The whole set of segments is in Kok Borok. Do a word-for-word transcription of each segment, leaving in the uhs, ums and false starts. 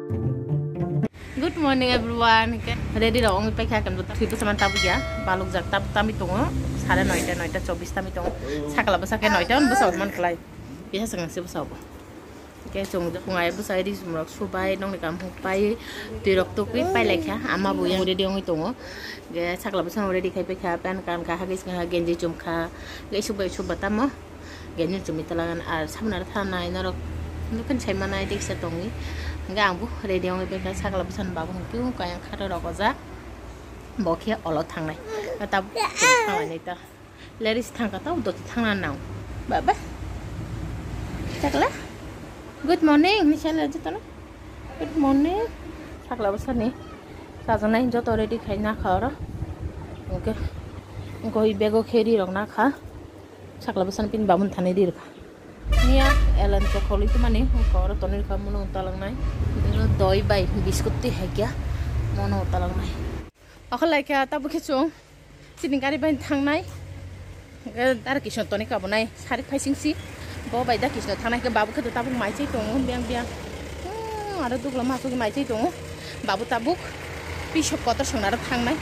Good morning everyone. Ready rok ongwi paikha, kan thwi bwsa man tabuk ya. Baluk jak tab tami tongo. Sare noita, noita chobbish tami tongo. Sakla bwsa khe noita on bwsa man klai. Kisa swkang se bwsa obo. Ke chwng phungai bwsa ri sumrok subai nongni kam huk pai. Twi rok tukwi pai laikha. Ama bo yang ready ongwi tongo. Ge sakla bwsa ready khai paikha. Pant kan kha, hagis kha, genji chum kha. Ge subbai subba tamo. Genjin chumi talagan ar samna thanai norok nukhin sai manai diksa tongwi. Hingke ang bo ready ongwi bengkha sakla bwsani babu hwnkhe kayang khato rok ojak. Bo khe olo thangnai. Ta thangnai ta. Leris thangka ta doti thangna nang. Baba. Sakla. Good morning. Ni sala jotono. Good morning. Sakla bwsani. Sajanai joto ready khai nakha oro. Hingke. Hingke bego khe ri rok nakha. Sakla bwsani pin babun thani ri rwkha. Niya, Ellen chokholi tumani, oro tonwi rwkha, muno talangnai. Dino doi bai biskut twi hai kya, mono talangnai. Okholai kha, tabuk khe chwng chini gari bai thangnai. Dar kisa toni kabonai, sarik phaising si. Bo bai da kisa thangnai khe, babu khe tabuk mai chai tongo, biang biang. Hmm, aro dugla ma sugwi mai chai tongo. Babu tabuk pisok kotor songna aro thangnai.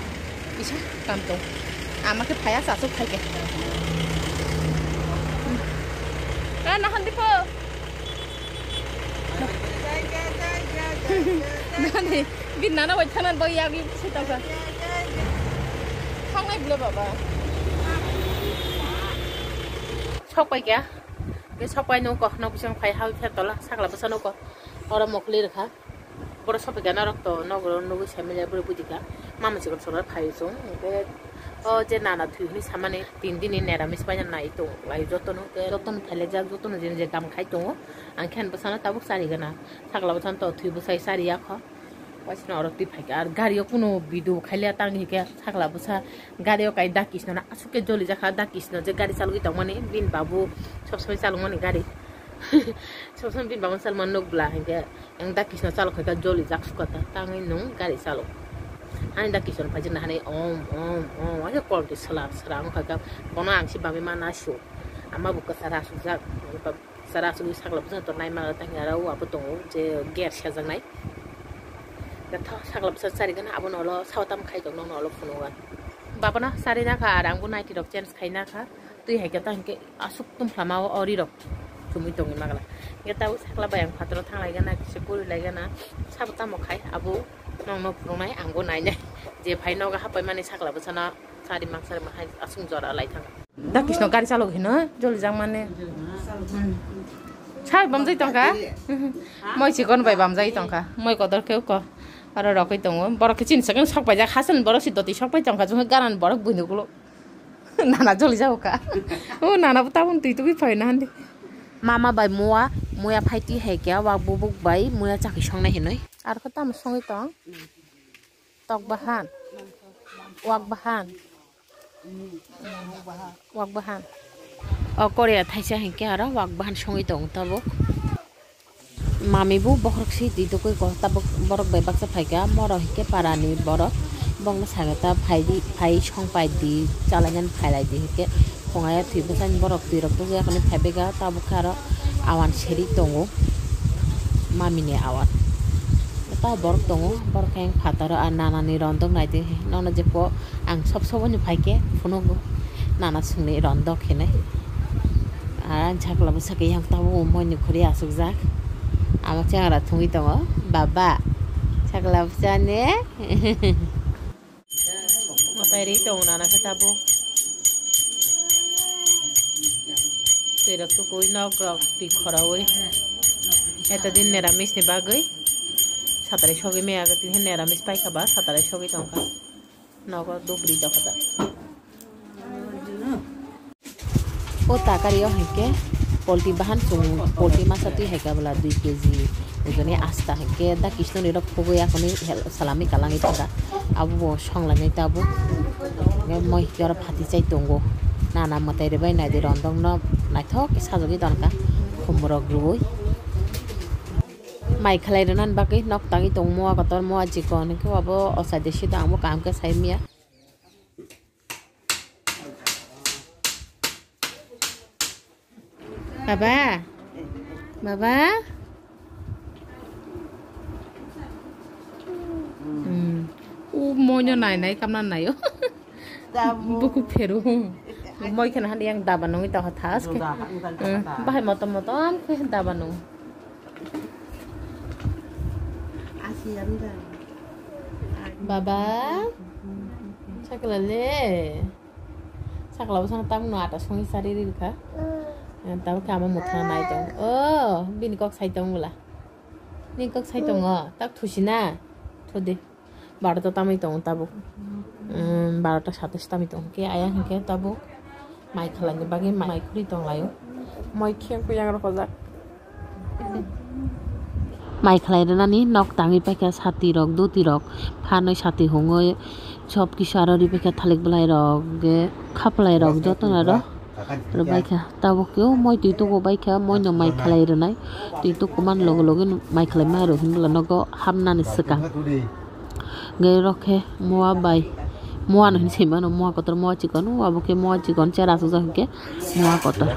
Kisa kam tong. Ama khe phaya sasuk khai khe. Ka nahan dipo. Nani, bin nana bai thanan bai yagi sita ka. Thangnai bile baba. Sok pai kya? Ke sok pai nung ko, nok bising phai hau khe tola, sakla bwsa nung ko. Oro mokli rwkha. Borok sophaikha norok to nogoro nugwi saimanya borok buji kha. Mama chikon songno phai chwng. Hwnkhe o je nana thwi hwnwi samani tin dini neramis paina nai tongo lai jotono. Hwnkhe jotono thailaijak, jotono jeni je gam khai tongo. Ang khe ani bwsano tabuk chari gana. Sakla bwsano to thwi bwsai chari yakho. Waisano oro twi phaikha. Ar gari o kuno video khailiya tang hwnkhe sakla bwsa gari o kai dakisno na aswk khe jolijakha. Dakisno je gari chalogwi tongmani bini babu sob somoi chalokmani gari. Sob somoi bini babu chalokmani nuk bwla hwnkhe. Ang da kisno chalok khaikha joli jak sukha ta tangwi nung gari chalok. Ani da kisno phaijak na hani om om om ase kol ti sala sala ang khaikha bono ang si bami ma na su. Ama bo kwchara asukjak, kwchara asukjak sakla bwsa to naima ta hinga rw abo tongo je ger sajaknai. Da tho sakla bwsa chari gana abo nolo sao tam khai tong nolo phunukgo. Baba no chari nakha ar ang bo naiti rok change khai nakha. Twi hai khe ta hinkhe aswk tongphlama o ori rok chumui tongwi magla. Hinkhe tabuk sakla bai ang phataro thang lai gana kisa guri lai gana sabo tamo khai abo nongno phunuknai ang bo nainai je phai nogo hapai mani sakla bwsano sari mak sari mak hai aswk jora lai thang. Da kisno gari chalok hino joli jak mani. Sai bamjai tongkha. Moi chikon bai bamjai tongkha. Moi kodor khe uko aro rokoi tongo. Borok khe chini sakang sok paijak hasan borok si doti sok pai tongkha jungkha garan borok buino gulo. Nana joli jago ka. O nana bo tabuk twi tugwi phai na handi. Mama bai mua, muya phai twi hai khe wak bubuk bai muya chakhi songnai hinwi. Ar khe tamo songwi tong? Tok bahan. Wak bahan. Wak bahan. O Korea thaisa hinkhe aro wak bahan songwi tong tabuk. Mami bo bokhorok si twi tugwi ko tabuk borok bai baksa phaikha moro hinkhe parani borok bongno sakha ta phaidi phai song paidi chalainani phailai di hinkhe khongai thwi bwsani borok twi rok tugwi akhani phaibaikha tabuk khe aro awan seri tongo mamini awan ta borok tongo borok khe phataro ah nanani rondok naidi nono jepho ang sob sob oni phaikhe phunugo nana songni rondok hinwi. Ah, sakla bwsa khe yang tabuk moi ni khuri asukjak. Amo chengra thungwi tongo. Baba. Sakla bwsa ne. Mwtai ri tongo nana khe tabuk. Twi rok tukui nok rok twi khoraui. Eta din neramis ni bagwi. Satrai sogwi maya khe twi neramis paikha ba satrai sogwi tongkha. Nogo dubri dokoda. O takari o hinkhe polti bahan chwng polti masa twi hai kabla dui keji ojoni asta hinkhe da kisnoni rok khogwi akhoni hel salami kalangwi thangkha abo bo songlainai tabuk hinkhe moi hinkhe oro phati chai tongo nana mwtai rwbai naidi rondokno naithok khe sajagwi tonkha khumrok rwui. Mai khlai rwna bagwi nok tangwi tongo mua kotor mua chikon hinkhe abo ochaide sida ang bo kaham khe sai manya. Baba, baba, Moino nai nai kamna naio. Buku pheru. Moi khana hani yang daba nungwi tongkha thas khe. Bahai motom motom khe daba nung. Baba. Sakla le. Sakla bwsang tamno ata songwi sari ri kha. Tamo khe ama muthana nai tong. Oh, bini kok sai tong bwla. Ni kok sai tongo. Tak thusi na. Thudi. Barota tamwi tongo tabuk. Barota satais tamwi tongo. Khe ayang hinkhe tabuk mai khwlaini bagwi mai khwlwi tonglaio. Moi khe kuyang rok hojak. Mai khwlai rwnani nok tangwi paikha sati rok, duti rok, phanwi sati hungwi sob kisu aro ripaikha thalik bwlai rok, khaplai rok jotono aro. Rwbaikha tabuk khe o moi twi tuku baikha, moi no mai khwlai rwnai. Twi tuku man logo logo no mai khwlai ma rw hinbwla nogo hapnani swkang. Hwnkhe rok khe moa bai, moa no hinwi swi mano, moa kotor, moa chikon, abo khe moa chikon chera aswkjak hwnkhe moa kotor.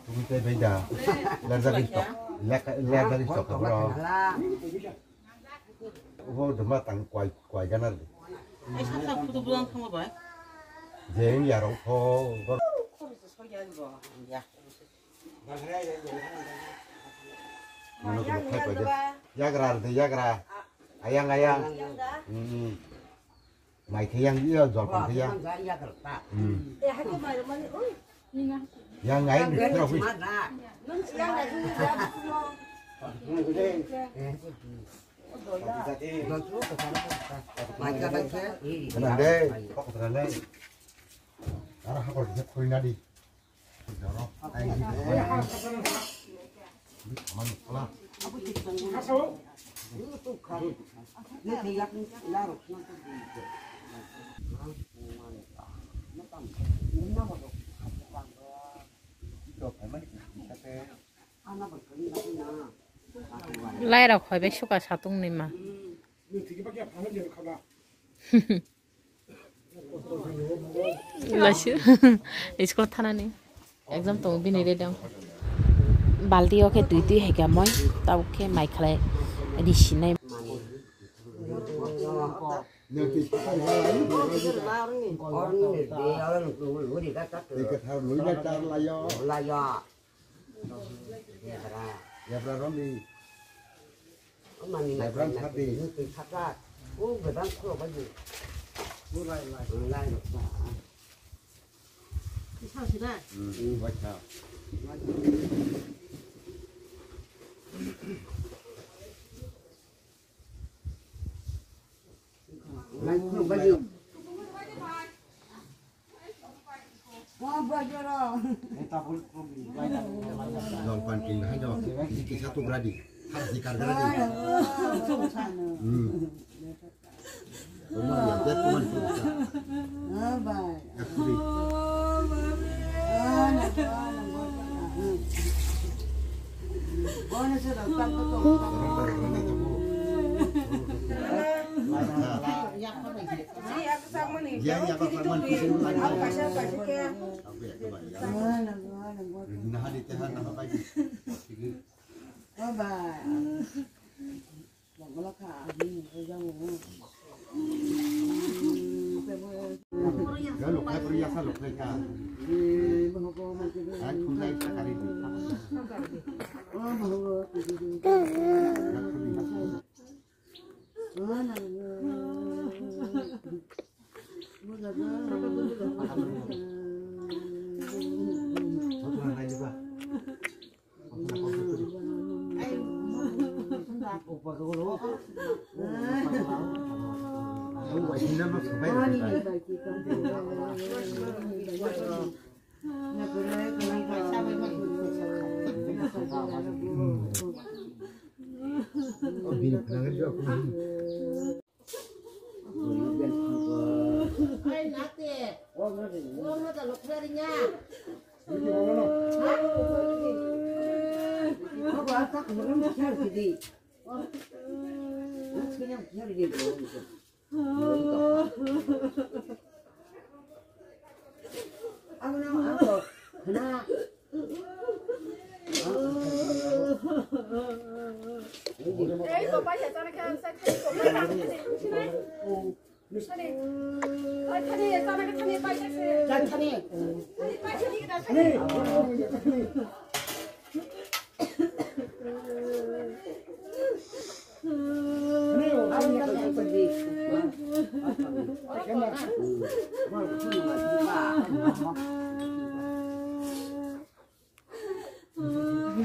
Tumi tei bai da. Lerjagwi tok. Leka-, lerjagwi tok, bro. Ubo duma tang kwai, kwai gana de. Ai, sap sap photo bulang thangma bai. Je yarong tho, bor. Mano ko khai pai de. Yagra de, yagra. Ayang, ayang. Hmm. Mai khe yang, iya, jol pang khe yang. Hmm. Yang ngai ni khera hui. Kenang deh, kok kenang deh. Ara hakor khe khoi nadi. Lairok hoi bai suka satung ni ma. Laisi school thanani exam tongo bini re dong. Balti o khe twi twi hai khe moi tabuk khe mai khlai risinai. Twi kwthar lwi bai tar lai o. Yabra. Yabra romni. Mani yabra thati. Ni twi thata. O gadang kholo bai. O lai lai. Lai rok ta. Kisa sida. Hmm, bai ta. Lai kholo bai. Jolpan ting hai do. Iki satu gradi. Harus dikar gradi. Hmm. Rumah ya, dia teman kita. Ya, kuri.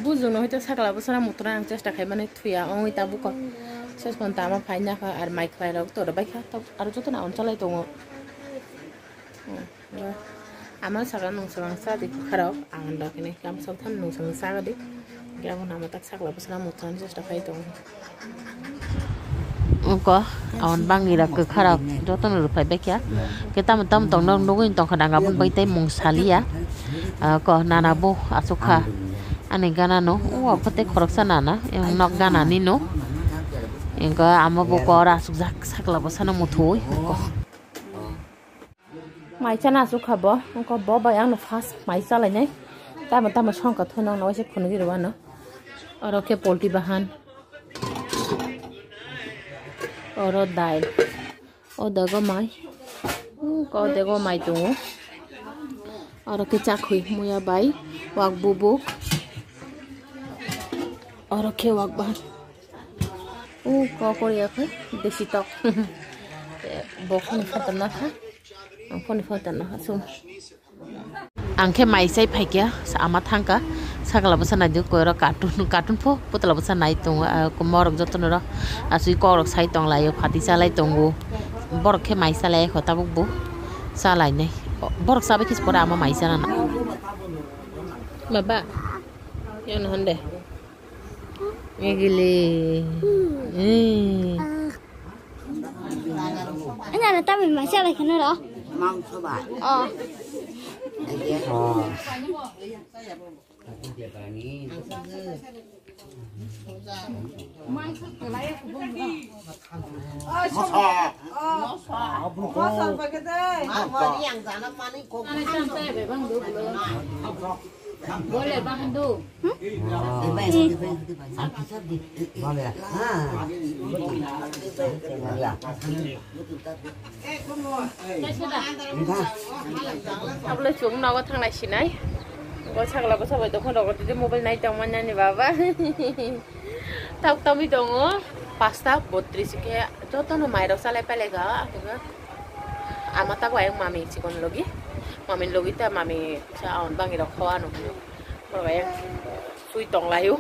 Bujung no hoito sakla bwsana muthuna ang chesta khaimani thuya, ongwi tabuk kok. Ses kon tama phaina kha, ar mai khwlai rok tor bai kha, tab-, aro joto na on chalai tongo. Hmm, ba, ama sakla nung swkang sa di kharok, ang da kini kam sok tham nung swkang sa di. Kya bo nama tak sakla bwsana muthuna chesta khai tongo. Ungko, awan bangni rok kwkharok jotono rwphai baikha. Khe tamo tamo tongno nugwi tongkha nang aboni bai tei mung saliya. Ah, ko nana bo aswk kha. Ani gana no, o phote khoroksa nana, yang nok gana ni no. Engko ama bo kor aswk jak sakla bwsano muthui. Mai chana aswk kha bo, wngkha bo bai ano first mai chalainai. Tamo tamo songkha thoi nang waisa phunugwi rw ano. Oro khe polti bahan. Oro dal. O dego mai. Wngkha o dego mai tongo. Oro khe chakhwi muya bai wak bubuk. Oro khe wak bahan. O kokori ya khe desi tok. Bo phone photo na kha. Ang phone photo na kha sum. Ang khe mai chai phaikha, ama thangkha. Sakla bwsa nai di koiro cartoon, cartoon pho putla bwsa nai tongo. Ah, morok jotono ro aswi kokrok sai tong laio, phati chalai tongo. Borok khe mai chalai kho tabuk bo chalainai. Borok chabai khe se pore ama mai chana na. Baba, yan hande. Egili. Eh. Ina na tami ma chala khana ro. Mangso ba. Oh. Aye ho. Moso. Moso. Moso pakai deh. Apa yang sana mani kok. Boleh bahan tu. Abole chwng nogo thanglai sinai. Bo sakla bwsa bai dokhon rogo tei mobile nai tongmani ani baba. Tok tongwi tongo pasta botris khe jotono mairok chalai pailai kha. Ama tabuk ayang mami chikon logi. Mami logi ta mami sa aon bangi rok khoa no. Borok ayang sui tong laio.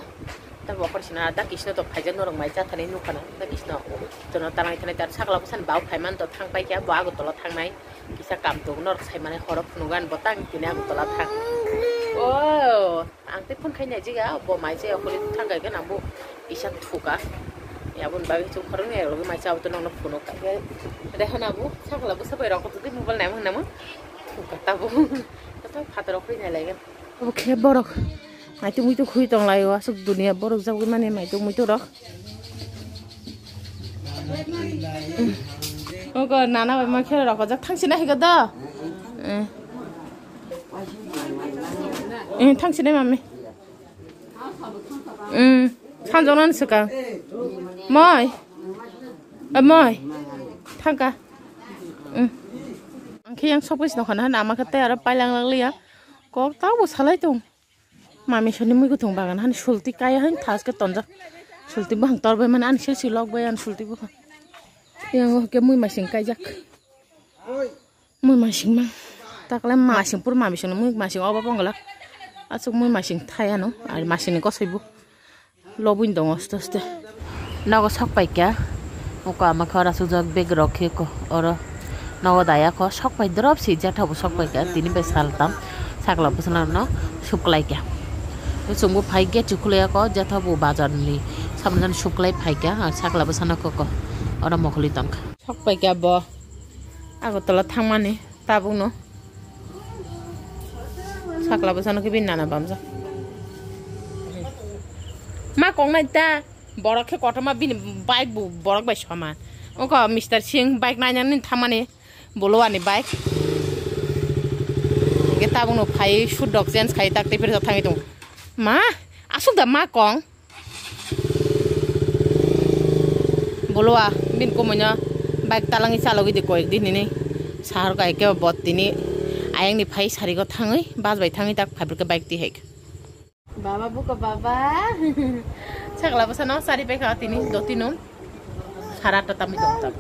Ta bokor sina da kisno to phaijak norok mai cha thani nukha na. Da kisno tono tanai thani tar sakla bwsan bau phaiman to thang pai kya bo ago tola thangnai. Kisa kam tongo norok sai mani horo phunugo ani bo tang tini ago tola thang. Oh. Ang tei phone khaina jiga bo mai se okori thangkai khe nang bo isa thuka. Aboni bagwi chwng khoroknwi rok mai chao to nongno phone kha khe. Rehana bo sakla bwsa bai rok tei mobile naimang naimang thuka tabo. Tata phataro khui nai lai. Bo khe borok maitu muitu khui tong lai o aswk dunia borok jagwi mani maitu muitu rok. Ogo nana bai ma khe rok jak thang sina higo do. Eh. Eh, thang sini mami. Hmm, sanjona ni swkang. Moi. Eh, moi. Thangka. Hmm. Ang khe yang sopis no khana na ma khe tei aro pailang lang liya. Kok tabo salai tong. Mami soni mui kutung bagan han sulti kaya han thas ke tonjak. Sulti bang tor bai man an sil silok bai an sulti bang. Yang ke mui masing kaijak. Mui masing mang. Takle masing pur mami sini mui masing obo pongla. Asuk mui masing thaya no. Ari masing ni kosoi bu. Lobin dong oste oste. Nogo sok paikya. Uko ama khora sujak bag rok khe ko oro. Nogo daya ko sok pai drop si jatha bu sok paikya. Tini bai sal tam. Sakla bwsana no suklai kya. Chumbu phai gate chukulai ko jatha bu bazar ni. Samna suklai phaikya. Sakla bwsana ko ko. Oro mokholi tongkha. Sok paikya bo. Agartala thangmani tabukno. Sakla bwsano khe bini nana bamjak. Ma kok nai ta. Borok khe kotorma bini bike bo borok bai soma. Oko Mister Singh bike nainani thangmani. Bolo ani bike. Hingke Tabukno phai sudok change khai tak tei phirjak thangwi tong. Ma, asuk da ma kong. Boloa bin komoino bike talangwi chalogwi di koyek din hini. Sahar kai ke bot tini ayangni phai sarigo thangwi bas bai thangwi tak phaibrwk bike tihek. Baba buko baba. Sakla bwsano sari pai kha tini dotino. Sara ta tamwi tong tam.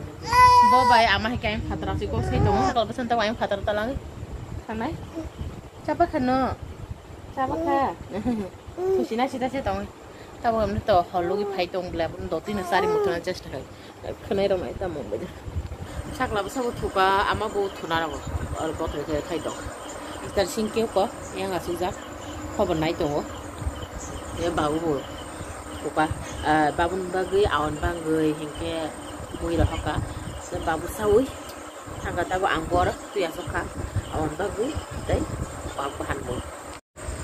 Bo bai ama hai kain phatra si ko sei tong. Sakla bwsano ta ayang phatra talang. Thanai. Chapa khano. Chapa kha. Khusi na sita se tong. Tabo amne to holugi phai tong bla dotino sari muthana chesta khai. Khwnai rok nai tamo bwdha. Sakla bwsa bo thuka, ama bo thuna rok. Or bothor khe khai dok. Itar singke ko yang asuk jak. Khobor nai tongo. Ye babu bo thuka. Ah, babun bagwi awan bagwi hinkhe mui rok hoka. Se babu sawi. Thangka tabo ang bor twi asuk kha. Awan bagwi tei babu han bo.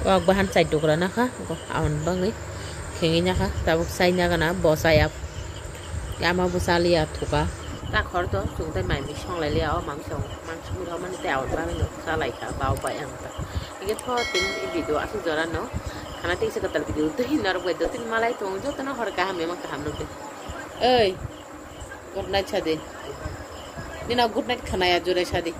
Wak bahan chai tukra nakha, awan bangwi khengwi nakha, tabuk chai nagana bo chaya. Ama bo chaliya thuka. Ta khor to, chwng tei mai mui songlai liya, o mangso, mangso mui rok mani tei awan bangwi no chalai kha, bau bai ang ta. Ige tho tin video asuk jora no, khana tei se katal video tei norok bai do tin malai tong, joto no hor kaham emang kaham nukdi. Oi, good night sadi. Nino good night khanaya jore sadi.